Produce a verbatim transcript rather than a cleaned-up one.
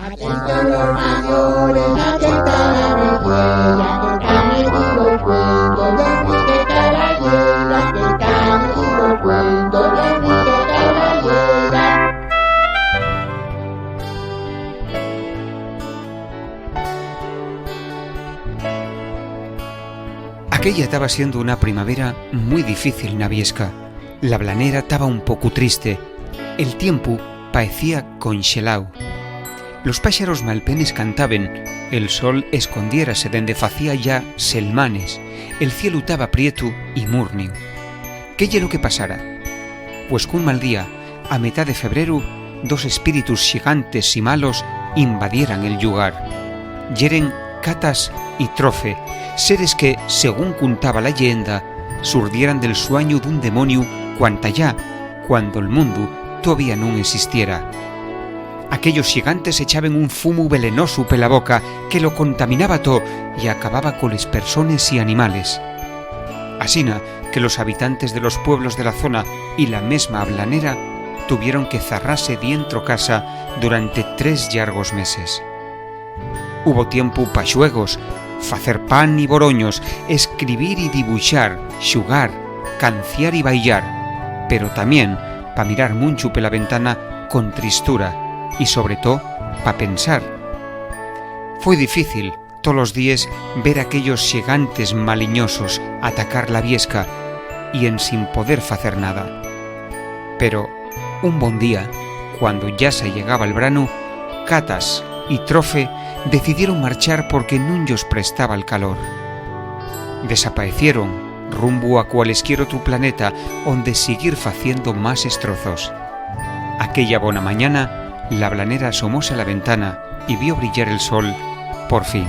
Atenta los mayores, atenta la vecina, que está metido el cuento, ya dice caballera, que está metido el cuento, ya dice caballera. Aquella taba siendo una primavera mui difícil na Viesca. La blanera taba un pocu triste. El tiempu paecía conxeláu. Los páxaros malpenes cantaben, el sol escondiérase dende facía ya selmanes, el cielu taba prietu y murniu. ¿Qué ye lo que pasara? Pues qu'un mal día, a metá de febreru, dos espíritus xigantes y malos invadieran el llugar. Yeren Catas y Trofe, seres que, según cuntaba la lleenda, surdieran del suañu d'un demoniu cuantayá, cuando el mundu todavía nun existiera. Aquellos xigantes echaben un fumu velenosu pela boca que lo contaminaba to y acababa coles persones y animales. Asina que los habitantes de los pueblos de la zona y la mesma blanera tuvieron que zarrase dientro casa durante tres llargos meses. Hubo tiempu pa xuegos, facer pan y boroños, escribir y dibuxar, xugar, canciar y bailar, pero tamién pa mirar munchu pela ventana con tristura y, sobre to, pa pensar. Foi difícil tolos díes ver aquellos xigantes maliñosos atacar la Viesca y ensin poder facer nada. Pero, un bon día, cuando ya s'allegaba el branu, Catas y Trofe decidieron marchar porque nun yos prestaba el calor. Desapaecieron rumbo a cualesquier otru planeta onde siguir faciendo más estrozos. Aquella bona mañana, la blanera asomóse a la ventana y vio brillar el sol, por fin.